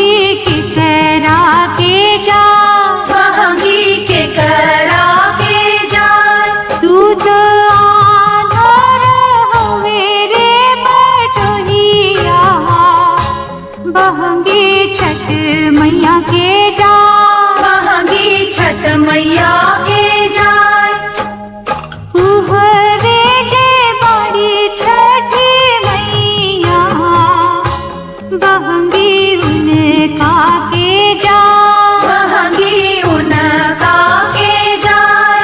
बहंगी के करा के जा, बहंगी के करा के जाय। तू तो आधार हो मेरे बटोहिया, बहंगी छठ मैया के जा, बहंगी छठ मैया के जाय। उहवे जे बाड़ी छठी मैया, बहंगी उनका के जा, बहंगी उनका के जाय।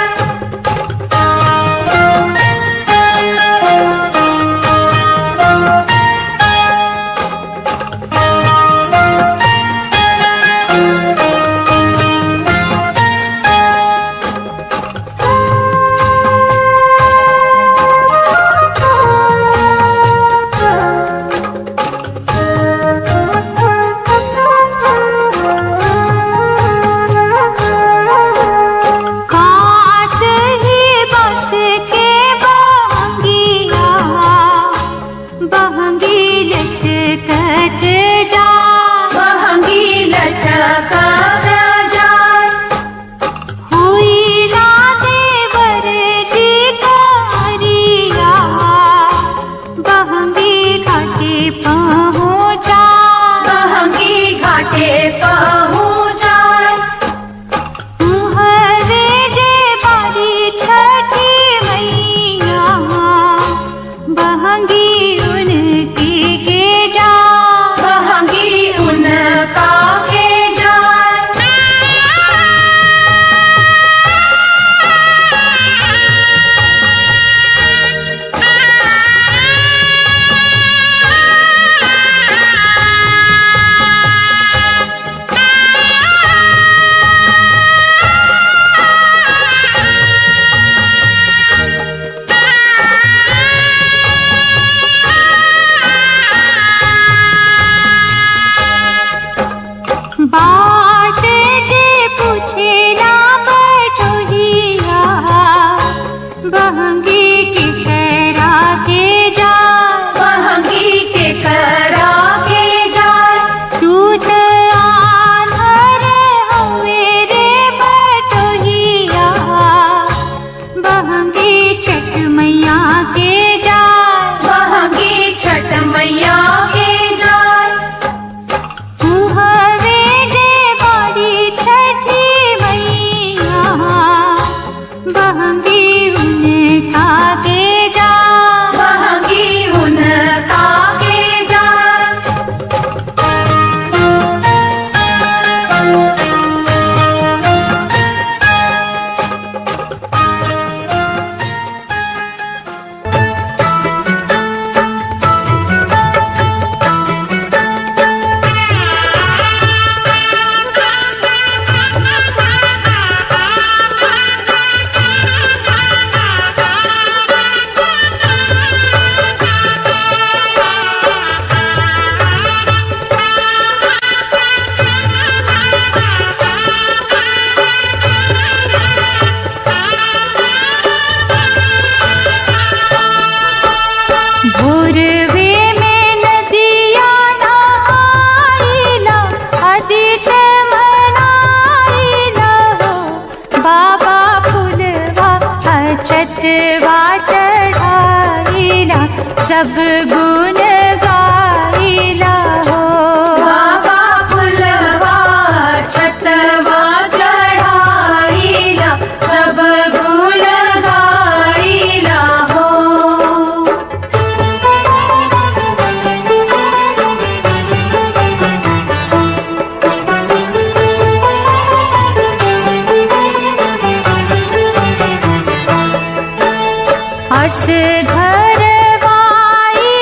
कांच ही बस के बहंगिया, बहंगी लचकत जा, बहंगी लचकत जाय। हुई ना देवर जी करिया, बहंगी घाटे पहुँचा, बहंगी घाटे पहुँचाय। हरे जे बारी छठी मैया, बहंगी उनकी के जा, बहंगी उनका के जाय। बाट जे पूछेला बटोहिया, बहंगी के करा के जा, बहंगी के करा के जाय। तू तो आधार हो मेरे बटोहिया, बहंगी छठ मैया के जा, बहंगी छठ मैया के जाय। हवे जे बाड़ी छठी मैया, बहंगी उनका के जा, बहंगी उनका के जाय। भोरवे में नदिया नहाइला, आदित्य मनाइला हो, बाबा फुलवा अछतवा चढ़ाइला, सब गुण गाइला हो। बाबा फुलवा छतवा चढ़ाईला, सब गुण गाईला हो। अस घरवाई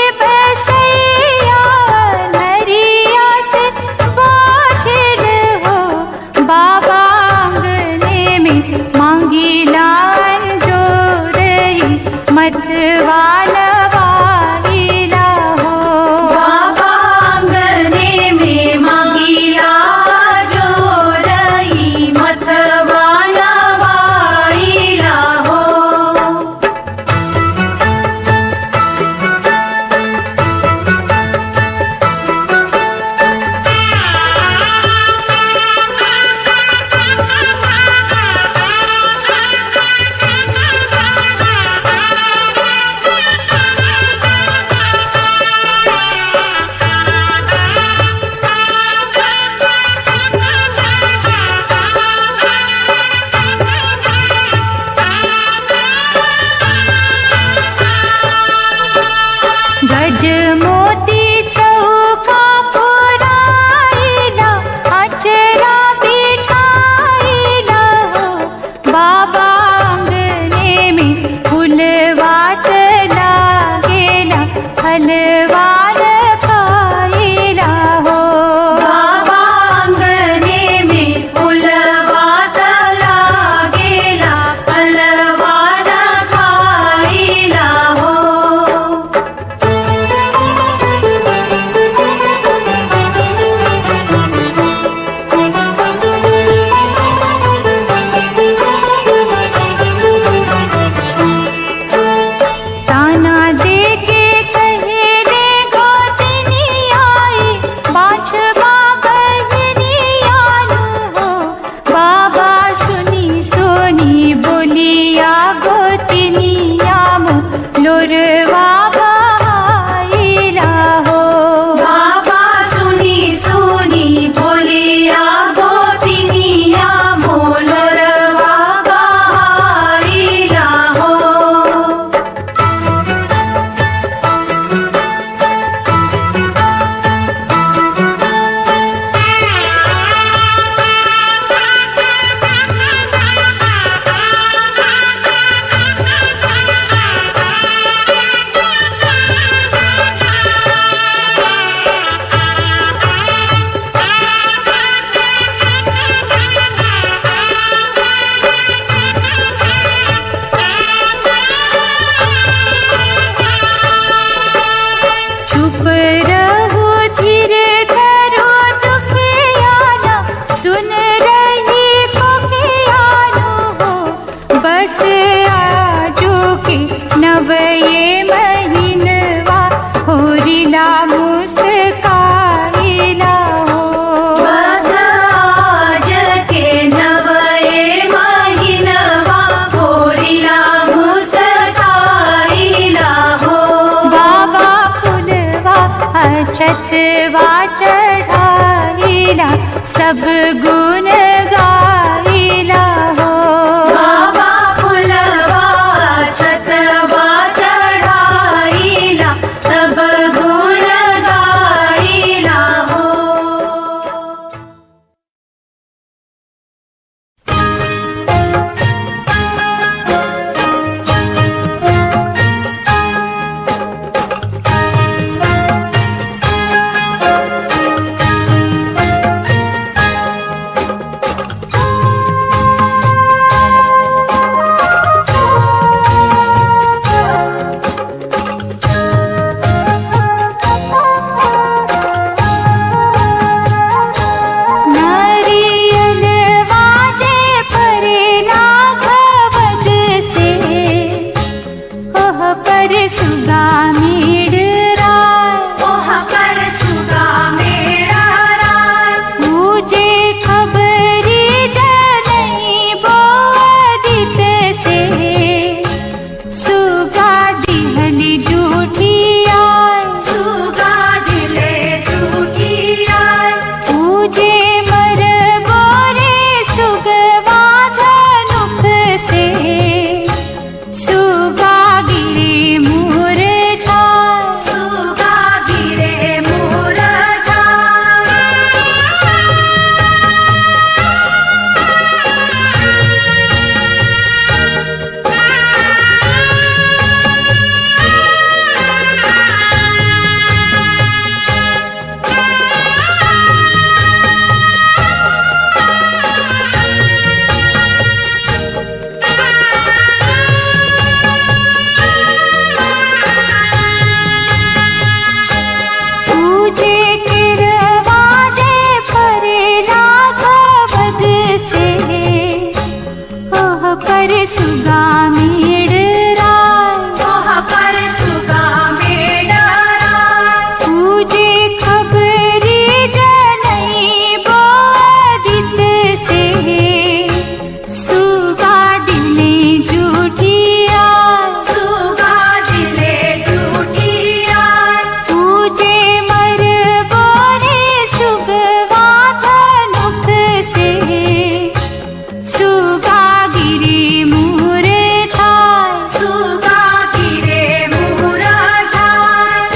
छतवा चढ़ाइला सब गुण गाइला हो। बाबा फुलवा छतवा चढ़ाइला सब गुण गाइला हो। नारियल वाजे परे नाघवद से ओह पर सुगा मेड़ राय। ओह पर सुगा मेरा राय। पूजे खबरी जनई बोदित से सुगा दिहली जूठी आय। सुगा दिले झूठी आय। पूजे मर बोरे सुगवा धनुख से सुगा गिरे मोर झाय। सुगा गिरे मोर झाय। पूजे किरवाजे परे राघवद से ओह पर सुगा मेड़ राय। ओह पर सुगा मेरा राय। पूजे खबरी जनई बोदित से सुगा दिले जूठी आय। सुगा दिले झूठी आय। पूजे मर बोरे सुगवा धनुख से सुगा गिरे मोर झाय। सुगा गिरे मोर झाय।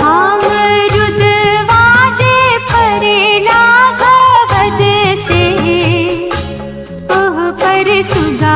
अमरुद वाजे परे लाघवद से ओह पर सुगा